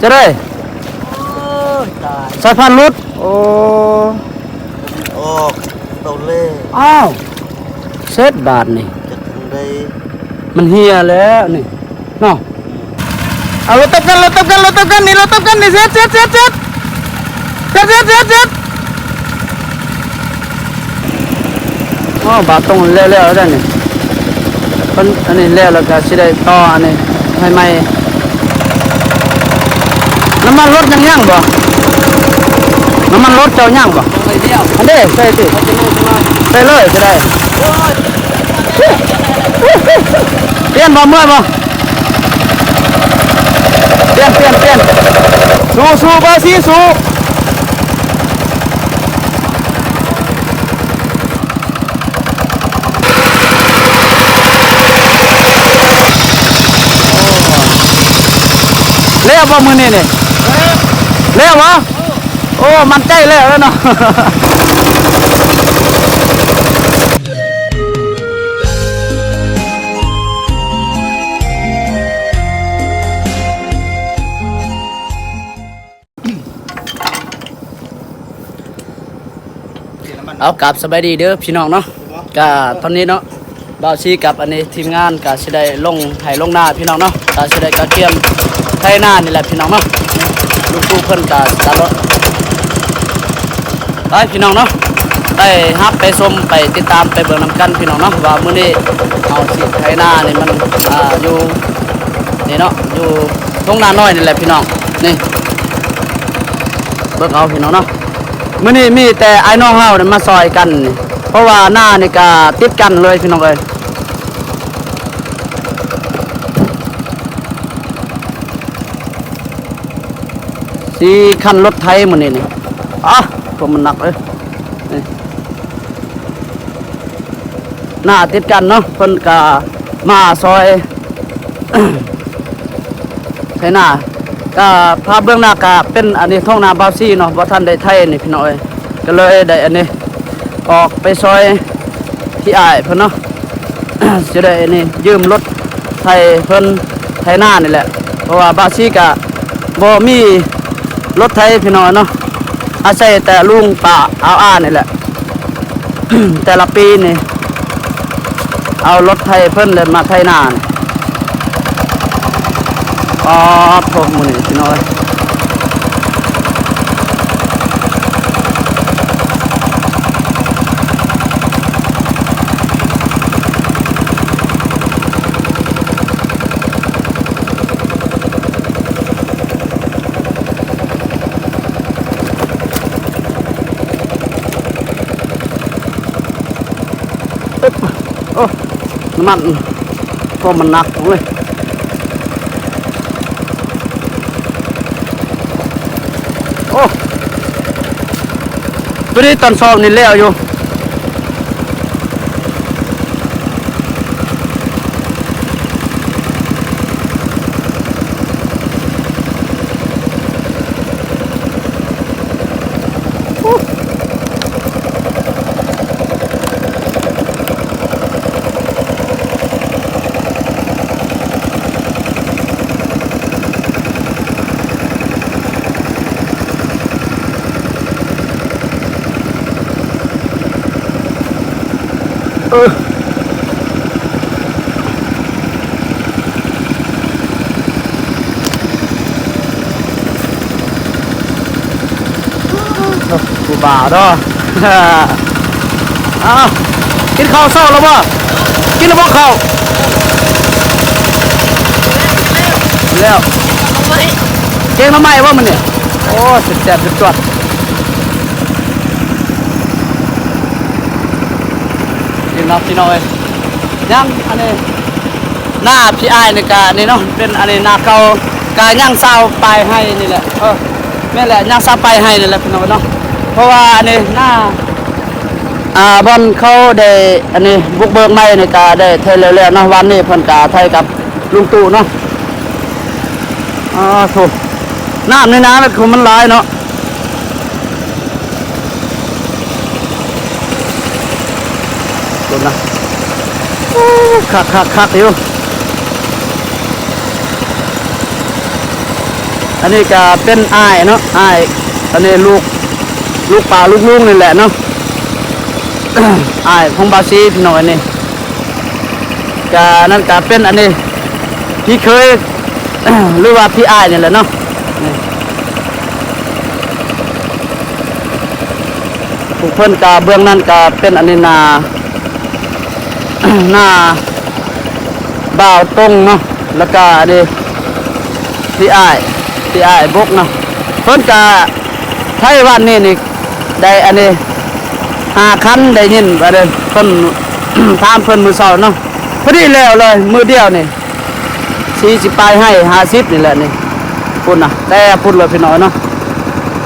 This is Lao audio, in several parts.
ຈະໄດ້ ໂອ້ຍ ຕາຍ ສາຍພານຫຼຸດ. ໂອ້ ອອກເຕົາເລ່. ອ້າວ ເສັດບາດນີ້ ຈາກທາງໃດ ມັນເຫ່ຍແລ້ວນີ້ເນາະ. ເອົາ ລົດຕັບກັນ ລົດຕັບກັນ ລົດຕັບກັນ ນີ້ ລົດຕັບກັນນີ້ ເສັດ ເສັດ ເສັດ ເສັດ. ອໍ ບາດຕົງແລ້ວໆ ແລ້ວນີ້ ເພິ່ນ ອັນນີ້ແລ້ວ ແລ້ວກໍຊິໄດ້ຕໍ່ອັນນີ້ໃຫ້ໃໝ່. ນ້ຳມັນລົດຍັງຍັງບໍ່? ນ້ຳມັນລົດເຈົ້າຍັງບໍ່? ຍັງໄດ້ດຽວ ອັນເດ້ ໃສ່ຕິ ໃສ່ເລີຍກໍໄດ້. ໂອ້ຍ ປ່ຽນບໍ່? ເມື່ອຍບໍ່? ປ່ຽນ ປ່ຽນ ປ່ຽນ. ສູ້ໆ ບ່າວສີ ສູ້. ແລ້ວບໍ່ມື້ນີ້ນີ້? ແລ້ວບໍ່? ໂອ້ ໝັ້ນໃຈແລ້ວເນາະ. ເອົາ ກາບສະບາຍດີເດີພີ່ນ້ອງເນາະ. ກະຕອນນີ້ເນາະ ບ່າວສີກັບອັນນີ້ທີມງານກະຊິໄດ້ລົງໄຮ່ລົງນາພີ່ນ້ອງເນາະ, ກະຊິໄດ້ກະກຽມໄຖນານີ້ແຫຼະພີ່ນ້ອງເນາະ. ລຸງຕູ້ເພິ່ນກະສະຕາດລົດ ໄປພີ່ນ້ອງເນາະ ໄປຮັບໄປຊົມໄປຕິດຕາມໄປເບິ່ງນຳກັນພີ່ນ້ອງເນາະ ວ່າມື້ນີ້ເຮົາຊິໄຖນານີ້ມັນ ອ່າ ຢູ່ນີ້ເນາະ ຢູ່ທົ່ງນານ້ອຍນີ້ແຫຼະພີ່ນ້ອງ. ນີ້ ເບິ່ງເອົາພີ່ນ້ອງເນາະ ມື້ນີ້ມີແຕ່ອ້າຍນ້ອງເຮົານີ້ມາຊ່ອຍກັນນີ້ ເພາະວ່ານານີ້ກະຕິດກັນເລີຍພີ່ນ້ອງເອີຍ. ສີ່ຄັນລົດໄຖມື້ນີ້ນີ້ ອາ ພວກມັນໜັກເອີຍ. ນີ້ ນາຕິດກັນເນາະ ເພິ່ນກະມາຊ່ອຍໄຖນາ. ກະພາບເບື້ອງໜ້າກະເປັນອັນນີ້ ທົ່ງນາບ່າວສີເນາະ ບໍ່ທັນໄດ້ໄຖນີ້ພີ່ນ້ອງເອີຍ ກະເລີຍໄດ້ອັນນີ້ ອອກໄປຊ່ອຍພີ່ອ້າຍເພິ່ນເນາະ. ຊິໄດ້ອັນນີ້ ຢືມລົດໄຖເພິ່ນໄຖນານີ້ແຫຼະ ເພາະວ່າບ່າວສີກະບໍ່ມີລົດໄຖພີ່ນ້ອງເນາະ ອາໄສແຕ່ລຸງປ້າອາວອານີ້ແຫຼະ. ແຕ່ລະປີນີ້ ເອົາລົດໄຖເພິ່ນແຫຼະມາໄຖນານີ້. ອໍ ພວກມື້ນີ້ພີ່ນ້ອງເອີຍ. ໂອ້ ນ້ຳມັນກໍມັນໜັກເວີຍ. ໂອ້ ໂຕນີ້ຕອນເຊົ້ານີ້ແລ້ວຢູ່. ເອີ ຜູ້ບ່າວເນາະ. ອ້າວ ກິນເຂົ້າເຊົ້າແລ້ວບໍ່? ກິນແລ້ວບໍ່ເຂົ້າ? ແລ້ວ ແກງໜໍ່ໄມ້ບໍ່ມື້ນີ້? ໂອ້ ແຊບໆ ຈວດໆ. ກິນເນາະ ພີ່ນ້ອງເອີຍ. ຍັງອັນນີ້ ນາພີ່ອ້າຍນີ້ກະນີ້ເນາະ ເປັນອັນນີ້ນາເກົ່າ ກະຍັງຊາວປາຍໄຮ່ນີ້ແຫຼະ. ເອີ ແມ່ນແຫຼະ ຍັງຊາວປາຍໄຮ່ນີ້ແຫຼະ ພີ່ນ້ອງເນາະ. ເພາະວ່າອັນນີ້ນາ ອ່າ ບ່ອນເຂົາໄດ້ອັນນີ້ບຸກເບີກໃໝ່ນີ້ກະໄດ້ແທ້ແລ້ວໆເນາະ. ວານນີ້ເພິ່ນກະໄຖກັບລຸງຕູ້ເນາະ. ອາ ໂທ້ ນ້ຳໃນນາແມ່ນຄືມັນຫຼາຍເນາະ. ເບິ່ງນະ ໂອ້ ຄັກໆໆ ຢູ່. ອັນນີ້ກະເປັນອ້າຍເນາະ ອ້າຍ ອັນນີ້ລູກ ລູກປ້າລູກລຸງນີ້ແຫຼະເນາະ ອ້າຍຂອງບ່າວສີພີ່ນ້ອງ. ອັນນີ້ກະ ນັ້ນກະເປັນ ອັນນີ້ພີ່ເຂີຍ ຫຼືວ່າພີ່ອ້າຍນີ້ແຫຼະເນາະ. ນີ້ ພວກເພິ່ນກະ ເບື້ອງນັ້ນກະເປັນ ອັນນີ້ ນາ ນາບ່າວຕົງເນາະ ແລ້ວກະ ອັນນີ້ ພີ່ອ້າຍ ພີ່ອ້າຍບົກເນາະ. ເພິ່ນກະໄຖວັນນີ້ນີ້ ໄດ້ ອັນນີ້ ຫ້າຄັນ ໄດ້ຍິນວ່າເດ້ ເພິ່ນ ຖາມເພິ່ນມື້ເຊົ້າເນາະ. ພໍດີແລ້ວເລີຍ ມື້ດຽວນີ້ ສີ່ສິບປາຍໄຮ່ ຫ້າສິບນີ້ແຫຼະນີ້ ພຸ້ນນະ ແຕ່ພຸ້ນເລີຍພີ່ນ້ອງເນາະ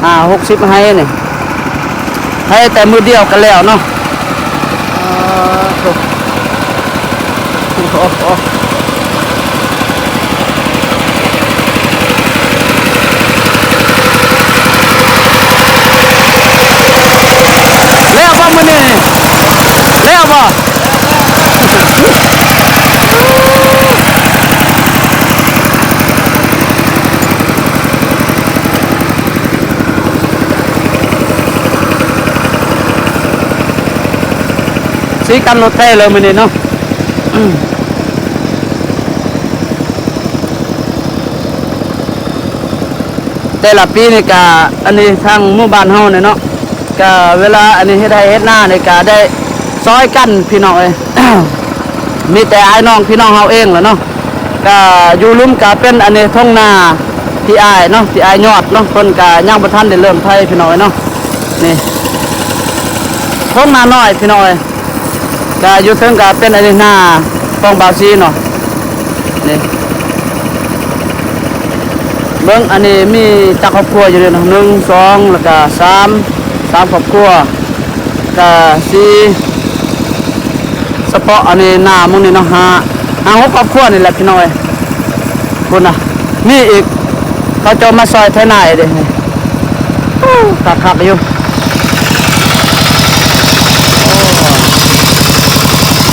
ຫ້າຫົກສິບໄຮ່ນີ້ ໄຖແຕ່ມື້ດຽວກະແລ້ວເນາະ. ແລ້ວບໍ່ມື້ນີ້ ແລ້ວບໍ່? ສີກັນລົດແທ້ເລີຍມື້ນີ້ເນາະ. ແຕ່ລະປີນີ້ກະ ອັນນີ້ທາງໝູ່ບ້ານເຮົານີ້ເນາະ ກະເວລາ ອັນນີ້ເຮັດໄຮ່ເຮັດນານີ້ກະໄດ້ຊ່ອຍກັນພີ່ນ້ອງເອີຍ. ມີແຕ່ອ້າຍນ້ອງພີ່ນ້ອງເຮົາເອງແຫຼະເນາະ. ກະຢູ່ລຸ່ມກະເປັນ ອັນນີ້ທົ່ງນາພີ່ອ້າຍເນາະ ພີ່ອ້າຍຍອດເນາະ ເພິ່ນກະຍັງບໍ່ທັນໄດ້ເລີ່ມໄຖພີ່ນ້ອງເອີຍເນາະ. ນີ້ທົ່ງນານ້ອຍພີ່ນ້ອງເອີຍ. ກະຢູ່ເທິງກະເປັນ ອັນນີ້ ນາຂອງບ່າວສີເນາະ. ນີ້ ເບິ່ງ ອັນນີ້ມີຈັກຄອບຄົວຢູ່ນີ້ເນາະ ໜຶ່ງ ສອງ ແລ້ວກະ ສາມ ສາມຄອບຄົວ ກະ ສີ່ ສະເພາະ ອັນນີ້ ນາໝ່ອງນີ້ເນາະ ຫ້າ ຫ້າຫົກຄອບຄົວນີ້ແຫຼະພີ່ນ້ອງເອີຍ. ພຸ້ນນະ ມີອີກ ເຂົາເຈົ້າມາຊ່ອຍໄຖນາອີກເດ້. ໂອ້ ຄັກໆຢູ່.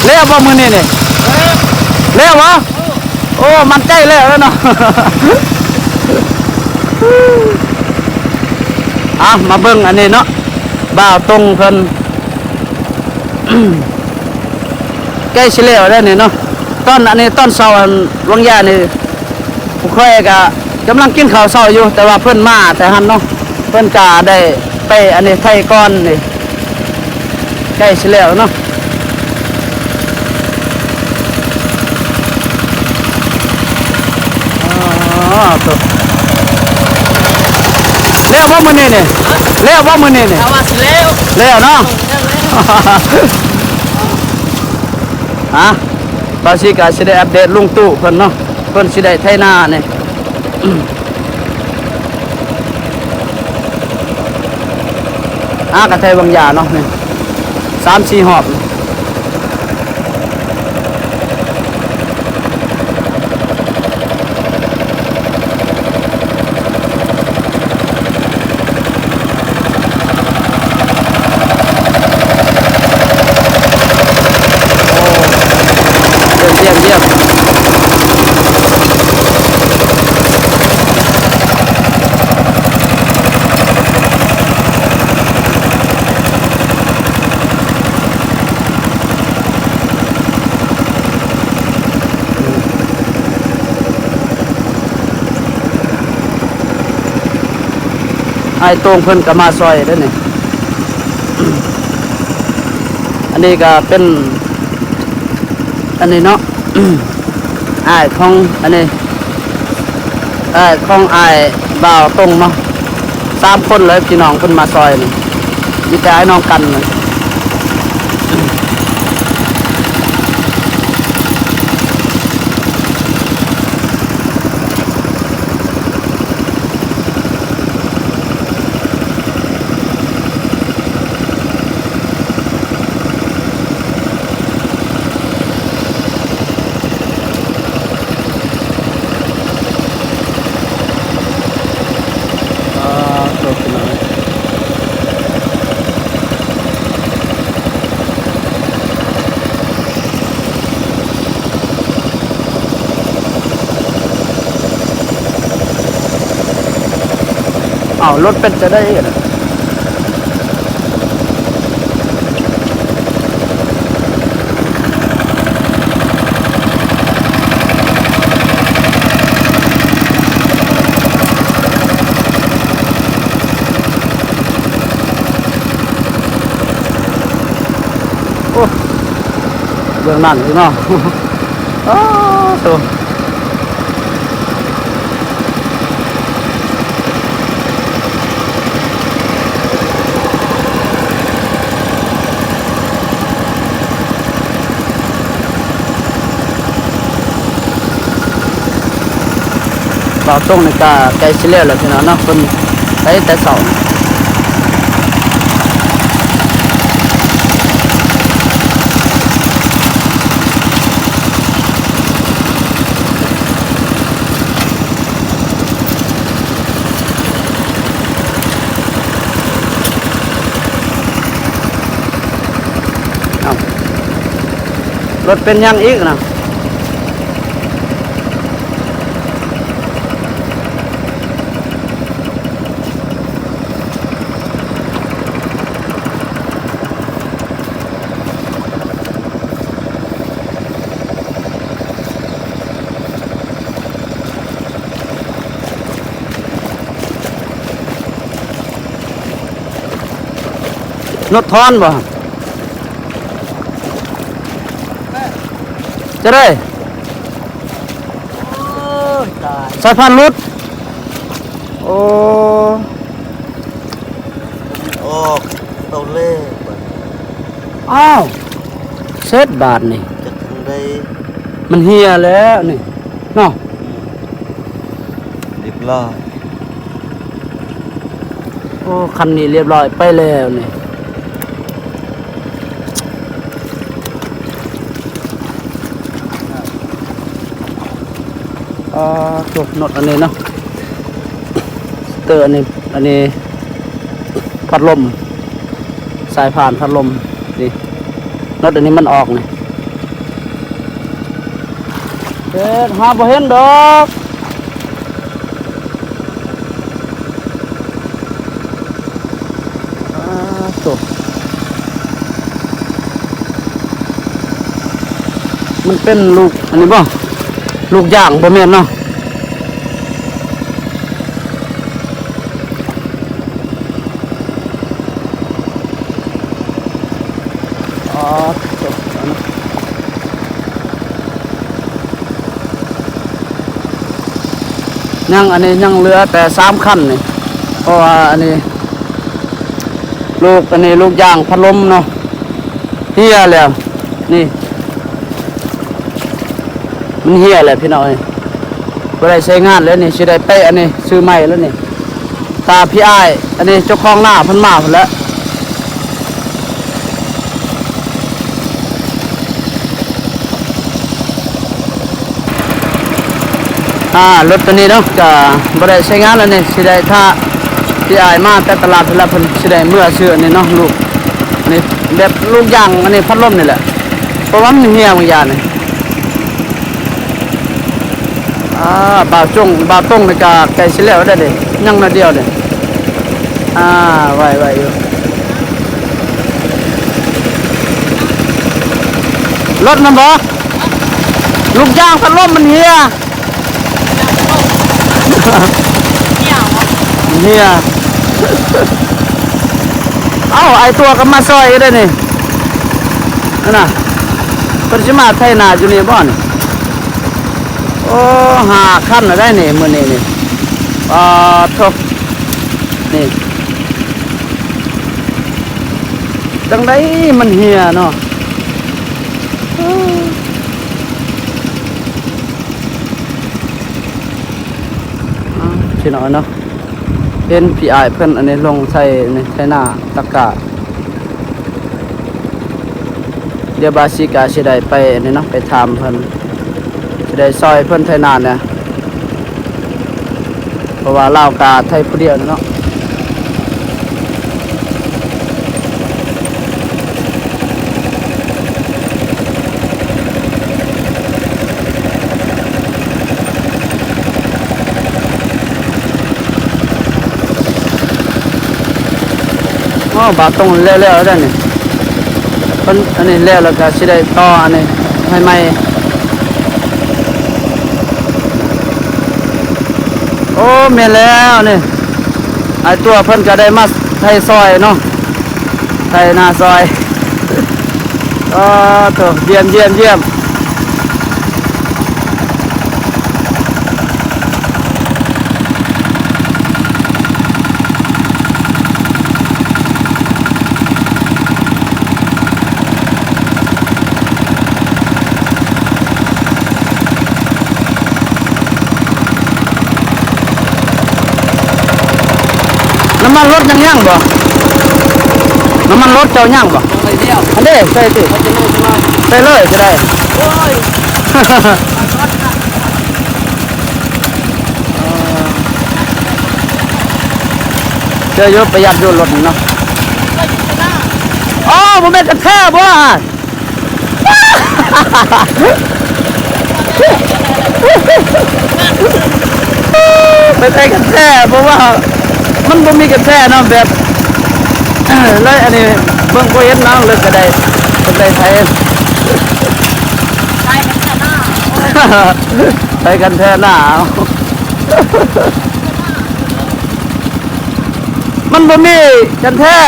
ແລ້ວບໍ່ມື້ນີ້ນີ້? ແລ້ວບໍ່? ໂອ້ ໝັ້ນໃຈແລ້ວເນາະ. ອ່ະ ມາເບິ່ງອັນນີ້ເນາະ ບ່າວຕົງເພິ່ນ ໃກ້ຊິແລ້ວແລ້ວນີ້ເນາະ. ຕອນ ອັນນີ້ ຕອນເຊົ້າ ອັນ ຫວ່າງຢານີ້ ຜູ້ຂ້ອຍກະກຳລັງກິນເຂົ້າເຊົ້າຢູ່ ແຕ່ວ່າເພິ່ນມາແຕ່ຫັ້ນເນາະ ເພິ່ນກະໄດ້ໄປ ອັນນີ້ ໄຖກ່ອນນີ້ ໃກ້ຊິແລ້ວເນາະ. ອໍ ໂຕ ແລ້ວບໍ່ມື້ນີ້ນີ້? ແລ້ວບໍ່ມື້ນີ້ນີ້? ກະວ່າຊິແລ້ວ ແລ້ວເນາະ. ແລ້ວ ແລ້ວ ອ່ະ ບ່າວສີກະຊິໄດ້ອັບເດດລຸງຕູ້ເພິ່ນເນາະ ເພິ່ນຊິໄດ້ໄຖນານີ້. ອາ ກະໄຖຫວ່າງຢາເນາະ ນີ້ ສາມສີ່ຮອບ. ອ້າຍໂຕ່ງເພິ່ນກະມາຊ່ອຍເດ້ນີ້. ອັນນີ້ກະເປັນ ອັນນີ້ເນາະ ອ້າຍຂອງ ອັນນີ້ ອ້າຍຂອງອ້າຍບ່າວຕົງເນາະ. ສາມຄົນເລີຍ ພີ່ນ້ອງເພິ່ນມາຊ່ອຍນີ້ ມີແຕ່ອ້າຍນ້ອງກັນ. ອ່າ ໂຕ ພີ່ນ້ອງ ເ ເອົາ ລົດເປັນຈັ່ງໃດ? ໂອ້ ເບື້ອງນັ້ນອີກເນາະ. ອ້າໂຕ ບ່າວຕົງນີ້ກະໃກ້ຊິແລ້ວແຫຼະພີ່ນ້ອງເນາະ ເພິ່ນໄປແຕ່ເຊົ້າ. ເອົ້າ ລົດເປັນຫຍັງອີກນະ? ລົດຖອນບໍ່? ຈະໄດ້ ໂອ້ຍ ຕາຍ ສາຍພານຫຼຸດ. ໂອ້ ອອກເອົາແລ້ວບາດ. ອ້າວ ເສັດບາດນີ້ ຈັກທາງໃດ ມັນເຫ່ຍແລ້ວນີ້ເນາະ. ອືມ ຮຽບຮ້ອຍ. ໂອ້ ຄັນນີ້ຮຽບຮ້ອຍໄປແລ້ວນີ້. ອ່າ ໂຕ ນັອດອັນນີ້ເນາະ ສະເຕີອັນນີ້ ອັນນີ້ພັດລົມ ສາຍພານພັດລົມນີ້ ນັອດອັນນີ້ມັນອອກນີ້ ເຮັດຫາບໍ່ເຫັນດອກ. ອາໂຕ ມັນເປັນລູກອັນນີ້ບໍ່? ລູກຢາງບໍ່ແມ່ນເນາະ? ອາໂຕ ຍັງ ອັນນີ້ຍັງເຫຼືອແຕ່ສາມຄັນນີ້ ເພາະວ່າອັນນີ້ ລູກ ອັນນີ້ລູກຢາງພັດລົມເນາະ ເຫ່ຍແລ້ວນີ້ ມັນເຫ່ຍແລ້ວພີ່ນ້ອງເອີຍ ບໍ່ໄດ້ໃຊ້ງານແລ້ວນີ້ ຊິໄດ້ໄປອັນນີ້ ຊື້ໃໝ່ແລ້ວນີ້ ຖ້າພີ່ອ້າຍ ອັນນີ້ເຈົ້າຂອງນາເພິ່ນມາພຸ້ນແຫຼະ. ອາ ລົດໂຕນີ້ເນາະ ກະບໍ່ໄດ້ໃຊ້ງານແລ້ວນີ້ ຊິໄດ້ຖ້າພີ່ອ້າຍມາແຕ່ຕະຫຼາດພຸ້ນລະ ເພິ່ນຊິໄດ້ເມືອຊື້ອັນນີ້ເນາະ ລູກ ນີ້ ແບບລູກຢາງ ອັນນີ້ພັດລົມນີ້ແຫຼະ ເພາະວ່າມັນເຫ່ຍບາງຢ່າງນີ້. ອາ ບ່າວຕົງ ບ່າວຕົງນີ້ກະໃກ້ຊິແລ້ວແລ້ວເດ້ ຍັງໜ້ອຍດຽວເດ້. ອາ ໄວໆຢູ່ ລົດນຳບໍ່? ລູກຢາງພັດລົມມັນເຫ່ຍ ເຫ່ຍ. ເອົ້າ ອ້າຍຕົວກໍມາຊ່ອຍເດ້ນີ້ ນັ້ນນະ ເພິ່ນຊິມາໄຖນາຢູ່ນີ້ບໍ່ນີ້? ໂອ້ ຫ້າຄັນແລ້ວໄດ໋ນີ້ ມື້ນີ້ນີ້ ປາໂທ້ ນີ້ ຈັ່ງໃດມັນເຫ່ຍເນາະ. ອາ ພີ່ນ້ອງເນາະ ເຫັນພີ່ອ້າຍເພິ່ນອັນນີ້ລົງໃສ່ໃນໄຖນາຕະກາ ດຽວບາຊິກາຊິໄດ້ໄປອັນນີ້ເນາະ ໄປຖາມເພິ່ນ ຊິໄດ້ຊ່ອຍເພິ່ນໄຖນາແດ່ ເພາະວ່າລາວກະໄຖຜູ້ດຽວເນາະ. ບ່າວຕົງແລ້ວໆແລ້ວນີ້ ເພິ່ນ ອັນນີ້ແລ້ວ ແລ້ວກໍຊິໄດ້ຕໍ່ອັນນີ້ໃຫ້ໃໝ່. ໂອ້ ແມ່ນແລ້ວນີ້ ອ້າຍຕົວເພິ່ນກໍໄດ້ມາໄຖຊ່ອຍເນາະ ໄຖນາຊ່ອຍ. ອໍ ໂທ້ ຢ້ຽມ ຢ້ຽມ ຢ້ຽມ. ນ້ຳມັນລົດຍັງຍັງບໍ່? ນ້ຳມັນລົດເຈົ້າຍັງບໍ່? ໄປດຽວ ອັນເດ້ ໃສ່ຕິ ໃສ່ເລີຍກໍໄດ້. ໂອ້ຍ ເອີ ເຈົ້າຢູ່ ປະຢັດຢູ່ລົດນີ້ເນາະ. ອໍ ບໍ່ແມ່ນກັນແທ້ບໍ່? ໄປໃສ່ກັນແທ້ ເພາະວ່າມັນບໍ່ມີກັນແທ້ເນາະ ແບບ ເລີຍອັນນີ້ເບິ່ງບໍ່ເຫັນເນາະ ເລີຍກໍໄດ້ ເພິ່ນໄດ້ໃສ່ ໃສ່ກັນແທ້ໜາວ ໃສ່ກັນແທ້ໜາວ. ມັນບໍ່ມີກັນແທ້.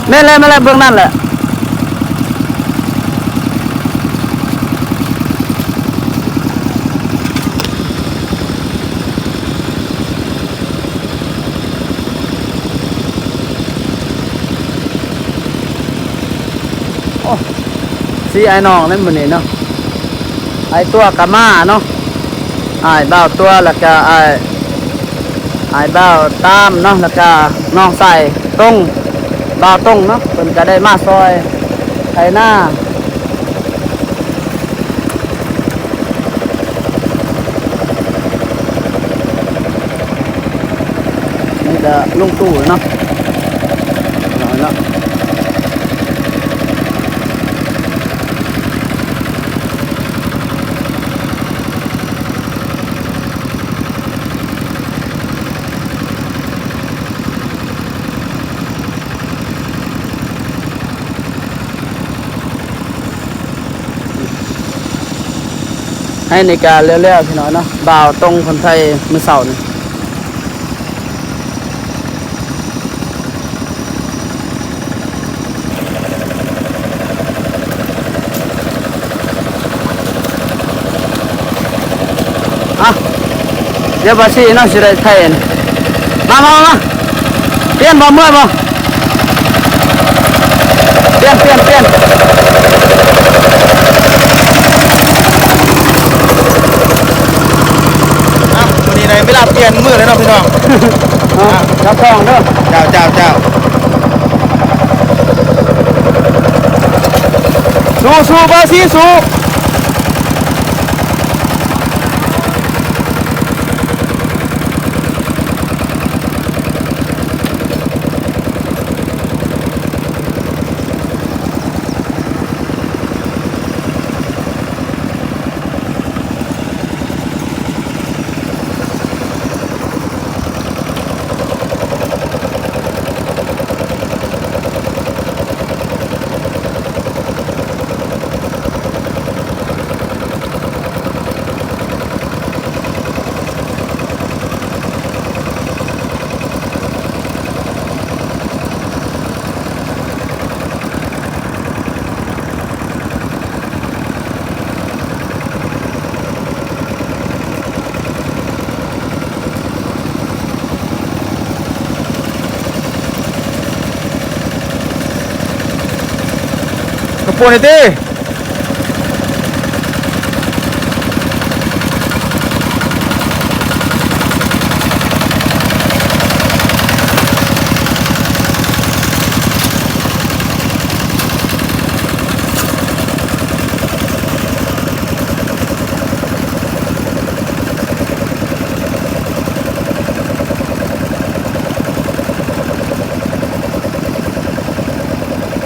ແມ່ນແຫຼະ ແມ່ນແຫຼະ ເບື້ອງນັ້ນແຫຼະ. ໂອ້ ສີ່ອ້າຍນ້ອງໃນມື້ນີ້ເນາະ ອ້າຍຕົວກະມາເນາະ ອ້າຍບ່າວຕົວ ແລ້ວກະອ້າຍ ອ້າຍບ່າວຕາມເນາະ ແລ້ວກະນ້ອງຊາຍຕົງ ບ່າວຕົງເນາະ ເພິ່ນກະໄດ້ມາຊ່ອຍໄຖນາ. ນີ້ກະລຸງຕູ້ເນາະ ເນາະ. ໃຫ້ນີ້ກະແລ້ວໆ ພີ່ນ້ອງເນາະ ບ່າວຕົງເພິ່ນໄຖມື້ເຊົ້ານີ້. ອ່ະ ດຽວບາຊີເນາະ ຊິໄດ້ໄຖອັນ ມາ ມາ ມາ ປ່ຽນບໍ່ ເມື່ອຍບໍ່? ປ່ຽນ ປ່ຽນ ປ່ຽນ. ອ່ະ ມື້ນີ້ໄດ້ເວລາປ່ຽນມື້ແລ້ວເນາະ ພີ່ນ້ອງ. ອ່ະ ຈັບກ້ອງເດີ. ເຈົ້າ ເຈົ້າ ເຈົ້າ. ສູ້ໆ ບາຊີ ສູ້. ກະປົວໃຫ້ຕິ.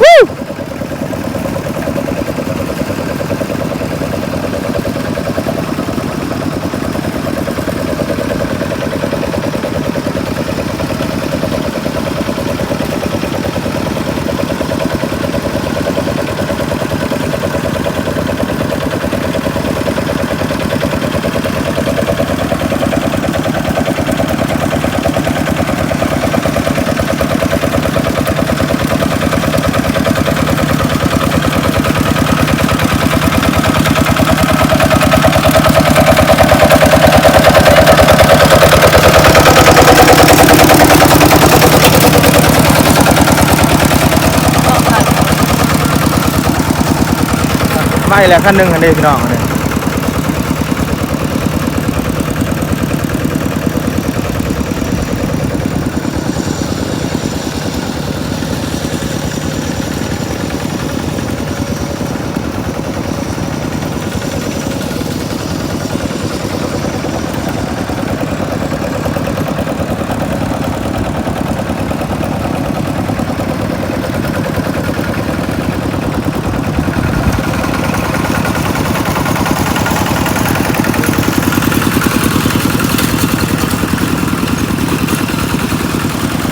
ວູ້! ໄດ້ແລ້ວຄັນໜຶ່ງຫັ້ນເດ້ພີ່ນ້ອງ ອັນນີ້.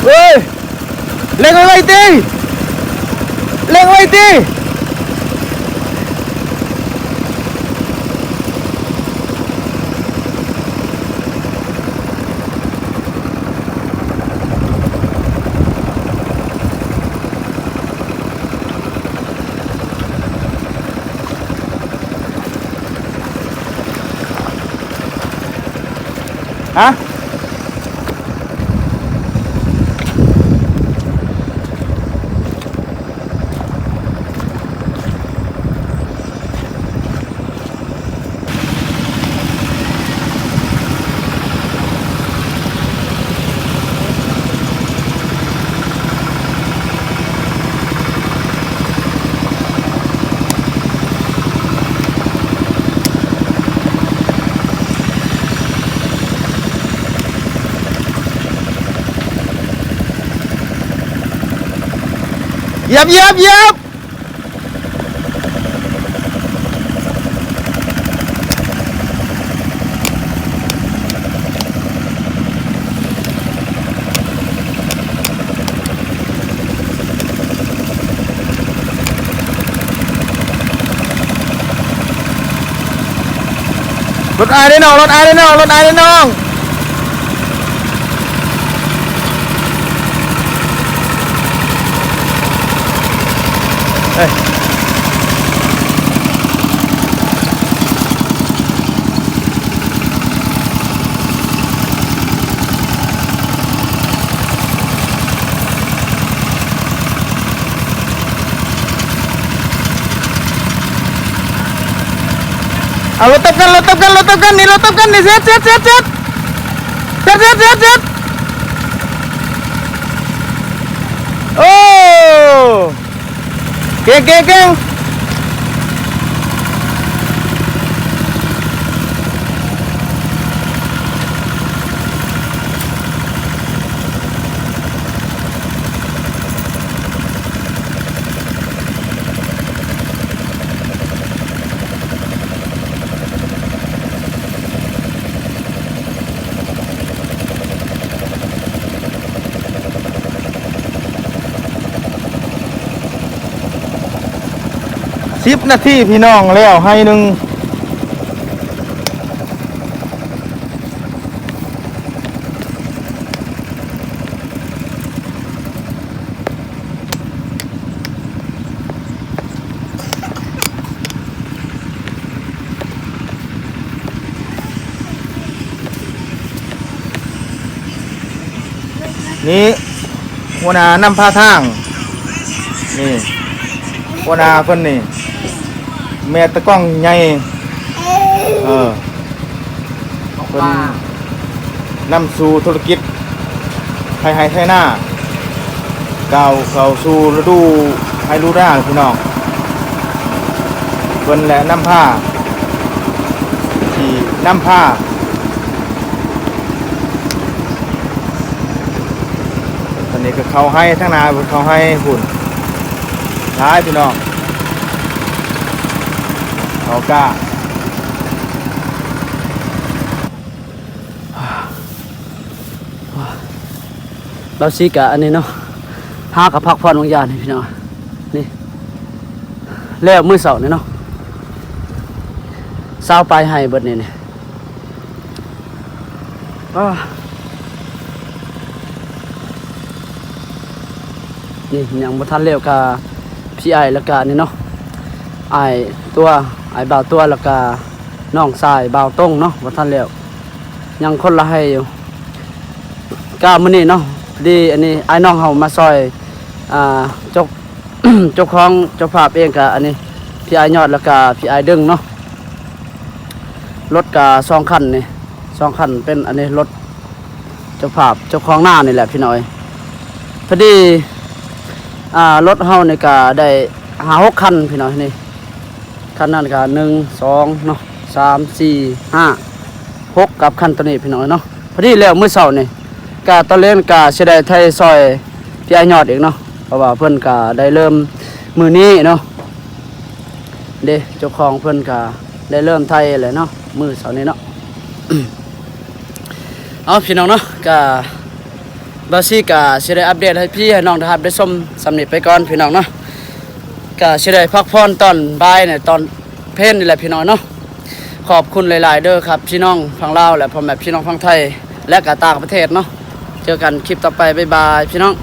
ເອີຍ ເລັ່ງໄວໆຕິ ເລັ່ງໄວຕິ. ຮະ? ຢຽບ ຢຽບ ຢຽບ. ລົດອ້າຍເດ້ນ້ອງ ລົດອ້າຍເດ້ນ້ອງ ລົດອ້າຍເດ້ນ້ອງ. ເອີຍ ເອົາ ລົດຕຳກັນ ລົດຕຳກັນ ລົດຕຳກັນ ນີ້ ລົດຕຳກັນ ນີ້ ເຊັດ ເຊັດ ເຊັດ ເຊັດ ເຊັດ ເຊັດ ເຊັດ ເຊັດ. ໂອ້ ເກັ່ງ ເກັ່ງ ເກັ່ງ. ສິບນາທີພີ່ນ້ອງ ແລ້ວໄຮ່ໜຶ່ງ. ນີ້ຫົວໜ້ານຳພາທາງ ນີ້ຫົວໜ້າເພິ່ນນີ້ ແມ່ຕາກ້ອງໃຫຍ່ ເອີ ເພິ່ນນຳສູ່ທຸລະກິດໄຖໄຮ່ໄຖນາ ກ້າວເຂົ້າສູ່ລະດູໄຮ່ລະດູນາ ພີ່ນ້ອງ. ເພິ່ນແຫຼະນຳພາ ທີ່ນຳພາ. ອັນນີ້ກໍເຂົ້າໄຮ່ ທາງໜ້າພຸ້ນ ເຂົ້າໄຮ່ພຸ້ນ ຫຼາຍພີ່ນ້ອງ ເຂົ້າກ້າ. ລາວຊິກະອັນນີ້ເນາະ ຫາກະພັກຜ່ອນບາງຢ່າງນີ້ພີ່ນ້ອງ ນີ້ ແລ້ວມື້ເຊົ້ານີ້ເນາະ ຊາວປາຍໄຮ່ເບິດນີ້ ນີ້ ອ້າ ນີ້ຍັງບໍ່ທັນແລ້ວກະ ພີ່ອ້າຍ ແລ້ວກະນີ້ເນາະ ອ້າຍຕົວ ອ້າຍບ່າວຕົວ ແລ້ວກະນ້ອງຊາຍບ່າວຕົງເນາະ ບໍ່ທັນແລ້ວ ຍັງຄົນລະໄຮ່ຢູ່. ກະມື້ນີ້ເນາະ ພໍດີອັນນີ້ອ້າຍນ້ອງເຮົາມາຊ່ອຍ ອ່າ ເຈົ້າ ເຈົ້າຂອງເຈົ້າພາບເອງກະອັນນີ້ ພີ່ອ້າຍຍອດ ແລ້ວກະພີ່ອ້າຍດຶງເນາະ. ລົດກະສອງຄັນນີ້ ສອງຄັນ ເປັນອັນນີ້ລົດເຈົ້າພາບເຈົ້າຂອງນານີ້ແຫຼະພີ່ນ້ອງເອີຍ. ພໍດີ ອ່າ ລົດເຮົານີ້ກະໄດ້ຫ້າຫົກຄັນພີ່ນ້ອງ. ນີ້ຄັນນັ້ນກະໜຶ່ງ ສອງເນາະ ສາມ ສີ່ ຫ້າ ຫົກ ກັບຄັນໂຕນີ້ພີ່ນ້ອງເອີຍເນາະ. ພໍດີແລ້ວມື້ເຊົ້ານີ້ ກະຕອນແລງກະຊິໄດ້ໄຖຊ່ອຍພີ່ອ້າຍຍອດອີກເນາະ ເພາະວ່າເພິ່ນກະໄດ້ເລີ່ມມື້ນີ້ເນາະ. ເດ້ ເຈົ້າຂອງເພິ່ນກະໄດ້ເລີ່ມໄຖແລ້ວເນາະ ມື້ເຊົ້ານີ້ເນາະ. ເອົາ ພີ່ນ້ອງເນາະ ກະບ່າວຊີກະຊິໄດ້ອັບເດດໃຫ້ພີ່ໃຫ້ນ້ອງໄດ້ຮັບໄດ້ຊົມສ່ຳນີ້ໄປກ່ອນພີ່ນ້ອງເນາະ. ກະຊິໄດ້ພັກຜ່ອນຕອນບ່າຍໃນຕອນເພນນີ້ແຫຼະພີ່ນ້ອງເນາະ. ຂອບຄຸນຫຼາຍໆເດີຄັບ ພີ່ນ້ອງຝັ່ງລາວ ແລະ ພໍ່ແມ່ພີ່ນ້ອງຝັ່ງໄທ ແລະ ກະຕ່າງປະເທດເນາະ. ເຈີກັນຄລິບຕໍ່ໄປ ບາຍບາຍພີ່ນ້ອງ.